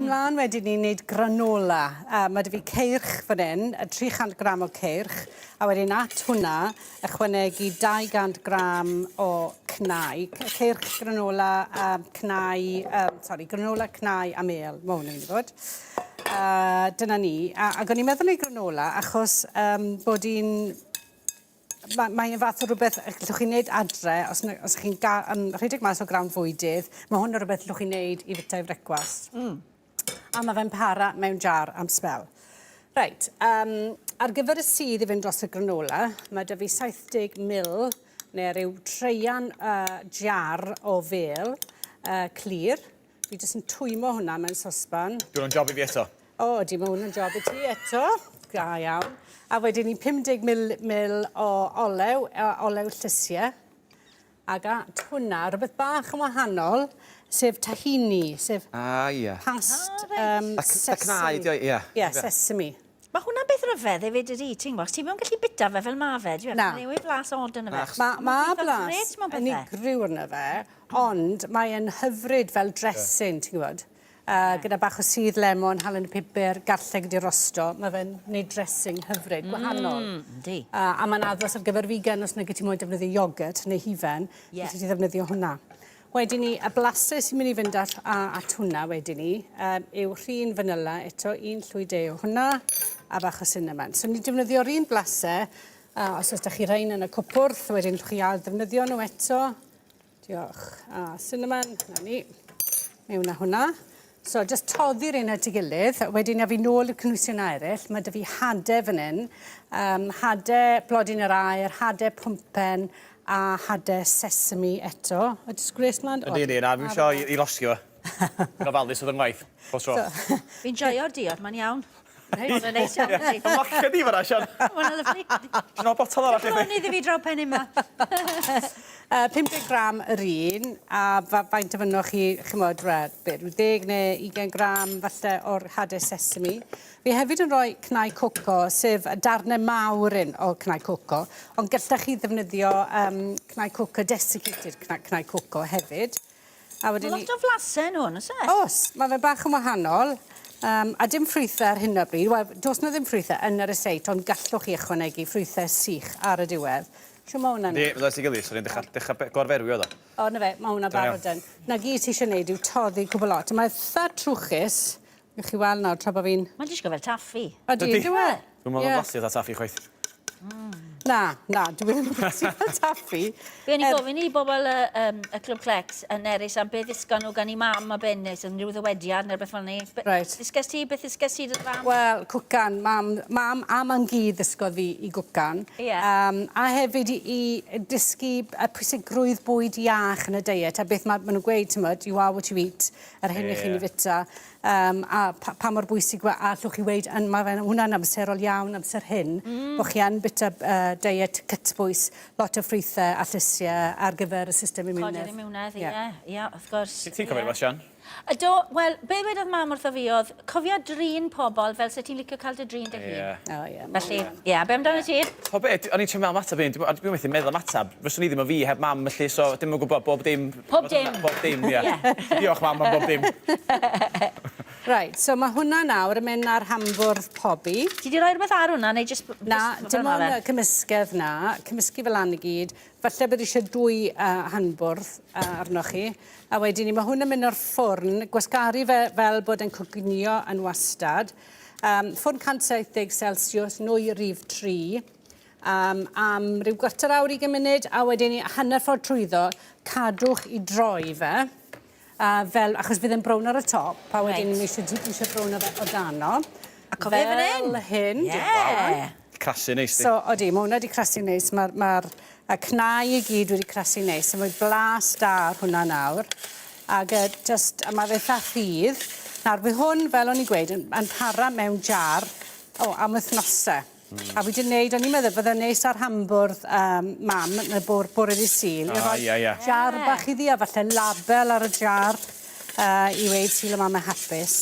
mlaen wedyn i wneud granola. Mae 'da fi ceirch fan hyn, 300 gram o ceirch, a wedyn at hwnna ychwanegu 200 gram o cnau. Ceirch, granola, cnau, sori, granola, cnau a mêl, mae hwn yn mynd i fod. Dyna ni. A, ac o'n i'n meddwl wneud granola achos bod hi'n Ma' mae e'n fath o rwbeth y gallwch chi neud adre os na- os 'ych chi'n ga- yym rhedeg mas o grawn fwydydd ma' hwn yn rwbeth llwch chi neud i fita i frecwast. Hmm. A ma' fe'n para mewn jar am sbel. Reit yym ar gyfer y sudd i fynd dros y granola ma' 'da fi 70 mil ne' ryw treian yy jar o fêl yy clir. Fi jyst yn twymo hwnna mewn sosban. Di hwnna'n job i fi eto? O, ydi, mae hwn yn job i ti eto. Da iawn. A wedyn ni 50 mil, mil o olew, olew llysiau. Ac at hwnna, rhywbeth bach yn wahanol, sef tahini, sef ah, yeah. past ah, right. sesame. Cnau, ie. Ie, yeah, sesame. Mae hwnna'n beth rhyfedd hefyd ydy, ti'n gwybod, ti'n mynd gallu bita fe fel ma fe, dwi'n Na. Mae'n newid blas od yna fe. Mae ma blas unigryw arno fe, ond mae'n hyfryd fel dressing, ti'n gwybod. Gyda bach o sudd lemon, halen y pupur, garlleg 'di rosto, mae fe'n neud dressing hyfryd, gwahanol. Mm, yndi. A mae'n addas ar gyfer vegan os nag wyt ti moyn defnyddio yoghurt neu hufen, Ie. Galli di ddefnyddio hwnna. Wedyn ni, y blasus sy'n mynd i fynd at, a, at hwnna wedyn ni, um, yw rhin vanilla eto, un llwy de o hwnna, a bach o cinnamon. So ni'n defnyddio'r un blasau, a os oes da chi rhain yn y cwpwrdd, wedyn chi ail ddefnyddio nhw eto. Diolch. A cinnamon, na ni, mewn â hwnna. So, jyst toddi'r un at ei gilydd, wedyn af i nôl i'r cynhwysion eraill. Mae 'da fi hade fan hyn, um, hade blodyn yr aer, hade pwmpen a hade sesame eto. Ydy gwres mlaen? Ydy, ydy, na, fi'n isio i, i losgi fo. Fi'n ofalus oedd yng ngwaith, bob tro. So, Fi'n joio'r diod, mae'n iawn. Reit. Mae'n neis iawn. Ymlacio di fan'na, Sian. Mae'n lyfli. Ti'n ôl botel arall i chdi? Bron iddi fi draw pen yma. 50 gram yr un, a fa faint ofynnoch chi, chimod, re, be, rhyw 10 neu 20 gram falle o'r hadau sesame. Fi hefyd yn rhoi cnau coco, sef y darnau mawr un o cnau coco, ond gallech chi ddefnyddio um, cnau coco, desiccated cnau, cnau coco hefyd. A wedyn Mae lot o flasau yn hwn, oes e? Oes, mae fe bach yn wahanol. Um, a dim ffrwythau ar hyn o bryd. Wel, does na ddim ffrwythau yn yr estate, ond gallwch chi ychwanegu ffrwythau sych ar y diwedd. Shwt mae hwnna'n... Yndi, fydda i gilydd, so ni'n dechrau, dechrau gorferwi oedd o. O, na fe, mae hwnna barod yn. Na gyd ti eisiau gwneud yw toddi cwbl lot. Mae eitha trwchus. Gewch chi weld nawr tra bod fi'n... Mae'n disgwyl fel taffi. Ydy, ydyw e? Dwi'n meddwl yeah. blasu fatha taffi chwaith. Na, na, dwi ddim yn blasu fel taffi. Be o'n i'n gofyn i bobl y, um, y Clwb Clecs yn Nerys am beth ddysgon nhw gan i mam a ben neu unrhyw ddywediad neu rhywbeth fel 'ny. Reit. Ddysges ti, beth ddysges ti dy fam? Wel, cwcan, mam, mam a mam-gu ddysgodd fi i gwcan. Ie. Um, a hefyd i, i dysgu y pwysigrwydd bwyd iach yn y deiet a beth ma, ma nhw'n gweud, ti'n you are what you eat, yr hyn yeah. chi'n ei fita. Um, a pa, pa mor bwysig yw e, a allwch chi weud, yn, mae fe'n hwnna'n amserol iawn, amser hyn, bod chi yn bita uh, diet cytbwys, lot o ffrwythau a llysiau ar gyfer y system imiwnedd. Codi'r imiwnedd, ie, ie, wrth gwrs. Ti'n cofio rhywbeth, Sian? Ydw, wel, be wedodd mam wrtho fi oedd, cofia drin pobl fel se ti'n licio cael dy drin dy hun. Ie. O, ie. Felly, ie, be amdano ti? O be, o'n i'n trio meddwl am ateb hyn, dwi'n dwi methu meddwl am ateb. Fyswn i ddim yn fi heb mam, felly, so dim yn gwybod bob dim. Pob dim. Bob dim, ie. Diolch mam am bob dim. Right, so mae hwnna nawr yn mynd ar hambwrdd pobi. Ti 'di rhoi rhywbeth ar hwnna neu jyst... Na, dim ond y cymysgedd na. Cymysgu fel lan i gyd. Falle bod eisiau dwy uh, hanbwrdd uh, arnoch chi. A wedyn ni, mae hwn yn mynd o'r ffwrn, gwasgaru fe fel bod e'n coginio yn wastad. Um, ffwrn 170 Celsius, nwy rif 3 um, am ryw gwarter awr, 20 munud, a wedyn ni hanner ffordd trwyddo, cadwch i droi fe, uh, fel, achos bydd e'n brown ar y top, a wedyn right. ni eisiau, ni eisiau brown o dano. A cofio fan hyn? Fel hyn. Yeah. Crasu neis di. So, odi, mae hwnna wedi crasu neis. Mae'r ma y cnau i gyd wedi crasu neis. So, mae blas da ar hwnna nawr. Ac uh, just, a mae fe eitha rhydd. Nawr, fydd hwn, fel o'n i'n gweud, yn, yn para mewn jar o, am wythnosau. Mm. A fi 'di neud, o'n i'n meddwl bydde'n neis ar hambwrdd um, mam yn y bore, bore dydd Sul. Ah, i roi yeah, yeah. jar bach iddi a falle label ar y jar uh, i weud Sul y Mamau Hapus.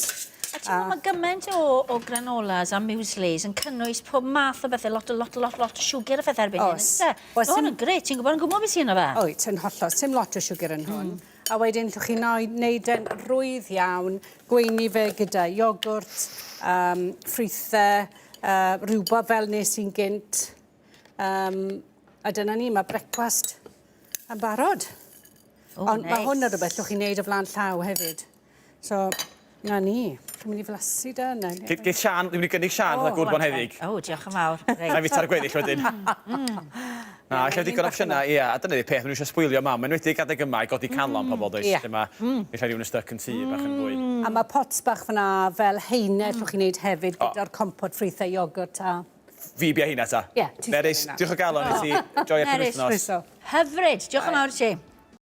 A ti'n meddwl, mae gymaint o, o granolas a mueslis yn cynnwys pob math o bethau, lot, lot, lot, lot o siwgr a phethau erbyn hyn, Oes. ynte? Wel, Mae hwn yn grêt, ti'n gwybod yn gwybod beth sy'n yno fe? Wyt, yn hollol. Sim lot o siwgr yn hwn. Mm. A wedyn llwch chi wneud e'n rwydd iawn, gweini fe gyda iogwrt, um, ffrwythau, uh, rhywbeth fel nes i'n gynt. Um, a dyna ni, mae brecwast yn barod. O, Ond mae hwn yn neis. rhywbeth llwch chi wneud o flaen llaw hefyd. So, na ni. Dwi'n mynd i flasu da yna. Geith geith Sian, dwi'n mynd i gynnig Sian fatha gŵr bonheddig. O, diolch yn fawr. Na i Reit. fita'r gweddill wedyn. Na, ella digon o opsiynau, ia, a dyna 'di'r peth, ma' nhw eisiau sbwylio mam, enwedig adeg yma i godi calon pobl, does, lle ma' ella rhywun yn styc yn tŷ bach yn fwy. A mae pots bach fyna fel haenau llwch chi wneud hefyd gyda'r compot ffrwythau iogwrt a... Fi bia heina ta. Ie, ti Nerys, bia heina. diolch o galon i ti. Joio'r Nerys. penwythnos. Croeso. Hyfryd. Diolch yn fawr i ti.